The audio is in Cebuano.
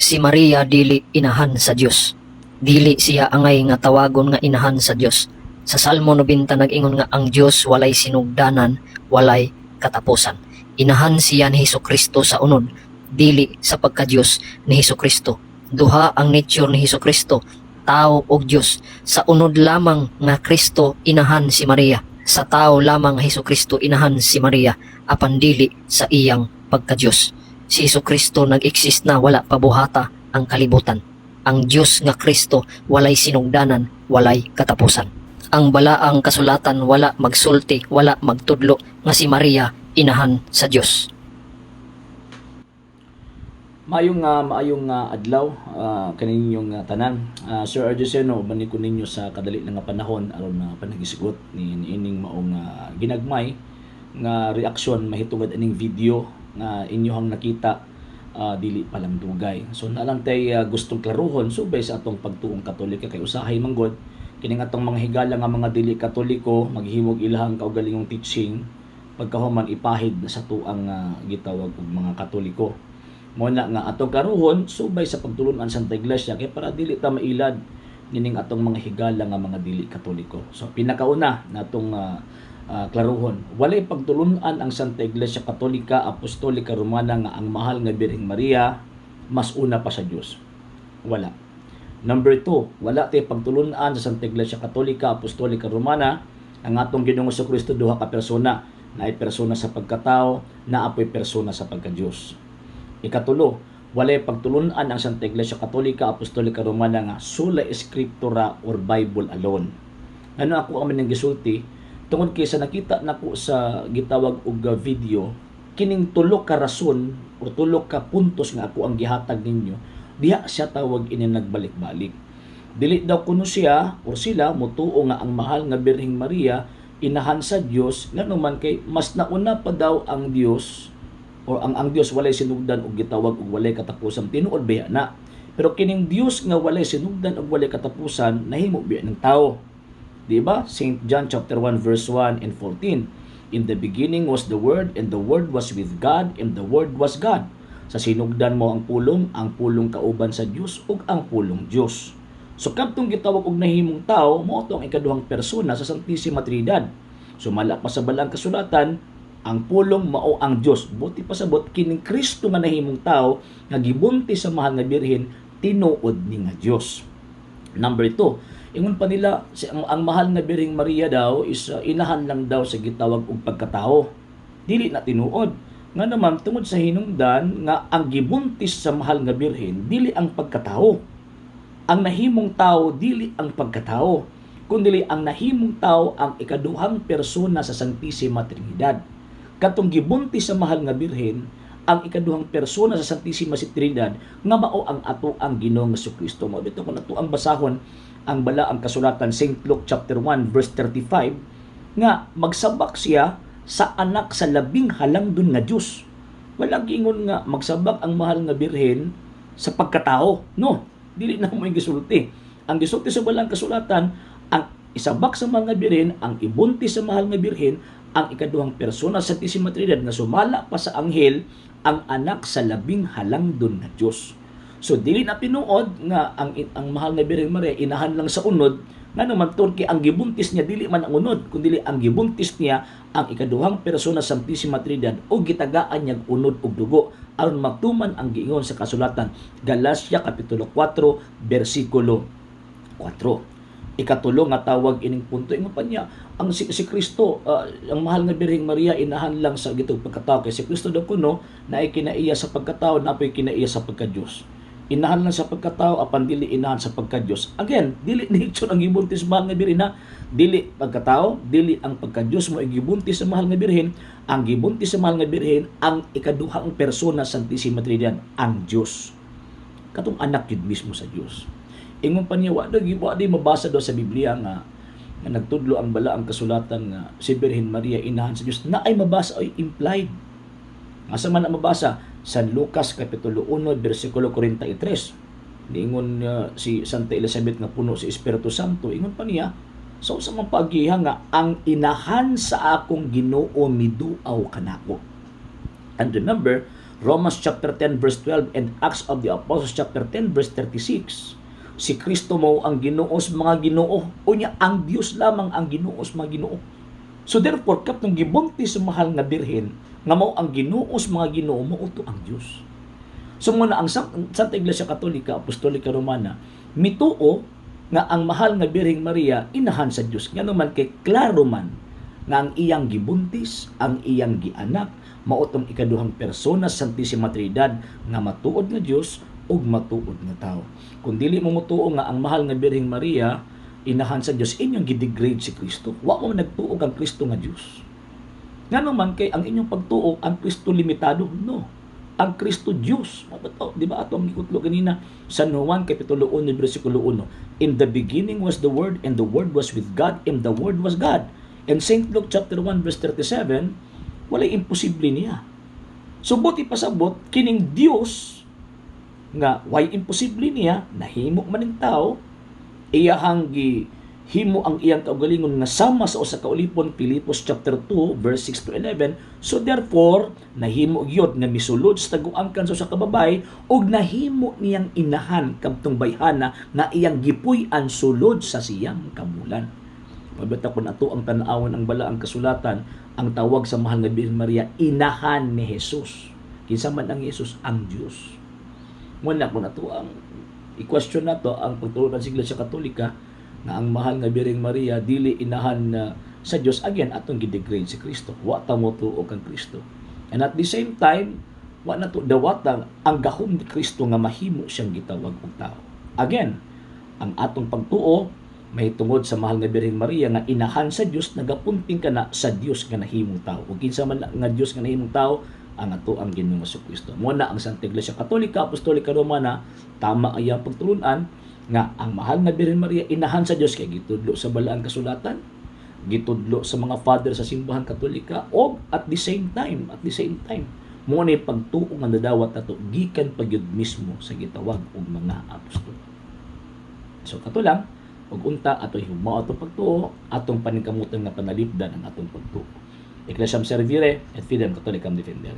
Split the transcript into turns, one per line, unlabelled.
Si Maria dili inahan sa Dios. Dili siya angay nga tawagon nga inahan sa Dios. Sa Salmo 90 nag-ingon nga ang Dios walay sinugdanan, walay katapusan. Inahan siya ni Hesus Kristo sa unod, dili sa pagka-Dios ni Hesus Kristo. Duha ang nature ni Hesus Kristo, tao ug Dios. Sa unod lamang nga Kristo inahan si Maria. Sa tao lamang nga Hesus Kristo inahan si Maria, apan dili sa iyang pagka-Dios. Si Hesus Kristo nag-exist na wala pa buhata ang kalibutan. Ang Dios nga Kristo walay sinugdanan, walay katapusan. Ang balaang kasulatan wala magsulti, wala magtudlo nga si Maria inahan sa Dios.
Maayong adlaw kaninyong tanan. Sir Argeseno, uban ko ninyo sa kadali lang nga panahon aron na panagisugot ni niining maong ginagmay nga reaksyon mahitungod aning video nga inyohang nakita dili pa lang dugay. So naa lang tay gustong klaruhon subay sa atong pagtuong Katolika kay usahay manggod kining atong mga higala nga mga dili Katoliko maghimog ilahang kaugalingong teaching, pagkahuman ipahid na sa tuang gitawag og mga Katoliko. Mao na nga atong klaruhon subay sa pagtulunan sa Santa Iglesia kay para dili ta mailad nining atong mga higala nga mga dili Katoliko. So pinakauna natong klaruhon, walay pagtulunan ang Santa Iglesia Katolika Apostolika Romana nga ang mahal nga Birheng Maria mas una pa sa Dios. Wala. Number 2, wala tay pagtulunan sa Santa Iglesia Katolika Apostolika Romana ang atong Ginoong Kristo duha ka persona, naay persona sa pagkatao, naa poy persona sa pagka-Dios. Ikatulo, walay pagtulunan ang Santa Iglesia Katolika Apostolika Romana nga sola scriptura or Bible alone. Ano ako ang maning gisulti? Tungod kay sa nakita nako sa gitawag og video, kining tulo ka rason o tulo ka puntos nga ako ang gihatag ninyo, diha siya tawag ini nagbalik-balik. Dili daw kuno siya or sila mutuo nga ang mahal nga Birheng Maria inahan sa Dios, ngano man kay mas nauna pa daw ang Dios or ang Dios walay sinugdan og gitawag og walay katapusan. Tinuod biya na? Pero kining Dios nga walay sinugdan og walay katapusan nahimo biya ng tao. Di ba? St. John chapter 1 verse 1 and 14. "In the beginning was the Word, and the Word was with God, and the Word was God." Sa sinugdan mao ang pulong kauban sa Dios ug ang pulong Dios. So kadtong gitawag og nahimong tao, mao to ang ikaduhang persona sa Santissima Trinidad. Sumala pa sa balaang kasulatan, ang pulong mao ang Dios. Buot ipasabot, kining Kristo nga nahimong tao nga gibuntis sa mahal nga Birhen, tinuod ni nga Dios. Number 2, ingon pa nila ang mahal nga Birheng Maria daw is inahan lang daw sa gitawag og pagkatao. Dili na tinuod. Nga naman tungod sa hinungdan nga ang gibuntis sa mahal nga Birhen dili ang pagkatao. Ang nahimong tao dili ang pagkatao, kundi ang nahimong tao ang ikaduhang persona sa Santissima Trinidad. Katong gibuntis sa mahal nga Birhen ang ikaduhang persona sa Santissima Trinidad nga mao ang ato ang Ginoong Kristo. Mao bitaw kung ato ang basahon ang balaang kasulatan, St. Luke chapter 1 verse 35, nga magsabak siya sa anak sa labing halangdon nga Dios. Wala giingon nga magsabak ang mahal nga Birhen sa pagkatao. No, dili na mo yung gisulti. Ang gisulti sa balaang kasulatan, ang isabak sa mahal nga Birhen, ang ibuntis sa mahal nga Birhen, ang ikaduhang persona sa Santissima Trinidad nga sumala pa sa anghel, ang anak sa labing halangdon nga Dios. So dili na tinuod nga ang mahal nga Birhen Maria inahan lang sa unod, nga naman turki ang gibuntis niya dili man ang unod, kundi ang gibuntis niya ang ikaduhang persona sa Santissima Trinidad o gitagaan niyang unod og dugo aron matuman ang giingon sa kasulatan, Galatia kapitulo 4 bersikulo 4. Ikatulo nga tawag ining punto, ingon pa niya ang si Kristo, ang mahal nga Birheng Maria inahan lang sa gitawag pagkatao kay si Kristo daw kuno naay kinaiya sa pagkatao, naa poy kinaiya sa pagka-Dios. Inahan lang sa pagkatao apan dili inahan sa pagka-Dios. Again, dili nature ang gibuntis mahal nga Birhen ha. Dili pagkatao, dili ang pagka-Dios mo gibuntis sa mahal nga Birhen. Ang gibuntis sa mahal nga Birhen ang ikaduhang persona sa Santissima Trinidad, ang Dios, katong anak yun mismo sa Dios. Ingon pa niya, wa di mabasa daw sa Biblia nga nagtudlo ang balaang kasulatan nga si Birhen Maria inahan sa Dios. Na ay mabasa ay implied. Asa man na mabasa? San Lucas kapitulo 1 bersikulo 43. Niingon si Santa Elizabeth nga puno sa Espiritu Santo, ingon pa niya, "Sa unsa man paagiha nga ang inahan sa akong Ginoo miduaw kanako?" And remember, Romans chapter 10 verse 12 and Acts of the Apostles chapter 10 verse 36. Si Kristo mao ang Ginoo sa mga Ginoo. Unya ang Dios lamang ang Ginoo sa mga Ginoo. So therefore, katong gibuntis sa mahal nga Birhen nga mao ang Ginoo sa mga Ginoo, mao to ang Dios. So mao na ang Santa Iglesia Katolika Apostolika Romana mituo nga ang mahal nga Birheng Maria inahan sa Dios. Ngano man? Kay klaro man nga ang iyang gibuntis, ang iyang gianak, mao tong ikaduhang persona sa Santissima Trinidad nga matuod nga Dios ug matuod nga tao. Kung dili mo motuo nga ang mahal nga Birheng Maria inahan sa Dios, inyong gidegrade si Kristo. Wa mo nagtuo kang Kristo nga Dios. Ngano man? Kay ang inyong pagtuo, ang Kristo limitado. No. Ang Kristo Dios. Mabato, di ba ato ang gikutlo ganina? San Juan Kapitulo 1 versikulo 1. "In the beginning was the Word, and the Word was with God, and the Word was God." And St. Luke chapter 1 verse 37, walay imposible niya. So buot ipasabot, kining Dios nga way imposible niya, nahimo man ning tao, iyahang gi himo ang iyang kaugalingon nga sama sa usa ka ulipon, Filipos chapter 2 verse 6 to 11. So therefore, nahimo gyud nga misulod sa taguangkan sa usa ka babae ug nahimo niyang inahan kadtong bayhana nga iyang gipuy-an sulod sa siyang kabulan. Pabita kung ato ang tan-awon ang balaang kasulatan, ang tawag sa mahal nga Birhen Maria, inahan ni Jesus. Kinsa man ang Jesus? Ang Dios. Muna kung ato ang i-question nato ang pagtulon sa Iglesia Katolika nga ang mahal nga Birheng Maria dili inahan na sa Dios, again, atong gidegrade si Kristo. Wa ta mo tuo kang Kristo. And at the same time, wa na to dawata ang gahom ni Kristo nga mahimo siyang gitawag og tao. Again, ang atong pagtuo may tungod sa mahal nga Birheng Maria nga inahan sa Dios, nagapunting kana sa Dios nga nahimong tao. Ug kinsa man nga Dios nga nahimong tao? Ang ato ang Ginoong Kristo. Mo na ang Santa Iglesia Katolika Apostolika Romana, tama ang iyang pagtulunan nga ang mahal nga Birhen Maria inahan sa Dios kay gitudlo sa balaang kasulatan, gitudlo sa mga father sa simbahan Katolika, og at the same time mo ni pagtuo nga nadawat nato gikan pa gyud mismo sa gitawag og mga apostol. So kato lang, ug unta ato hugmao atong pagtuo, atong paningkamutan nga panalipdan ang atong pagtuo. Ecclesiam Servire et Fidem Catholicam Defendere.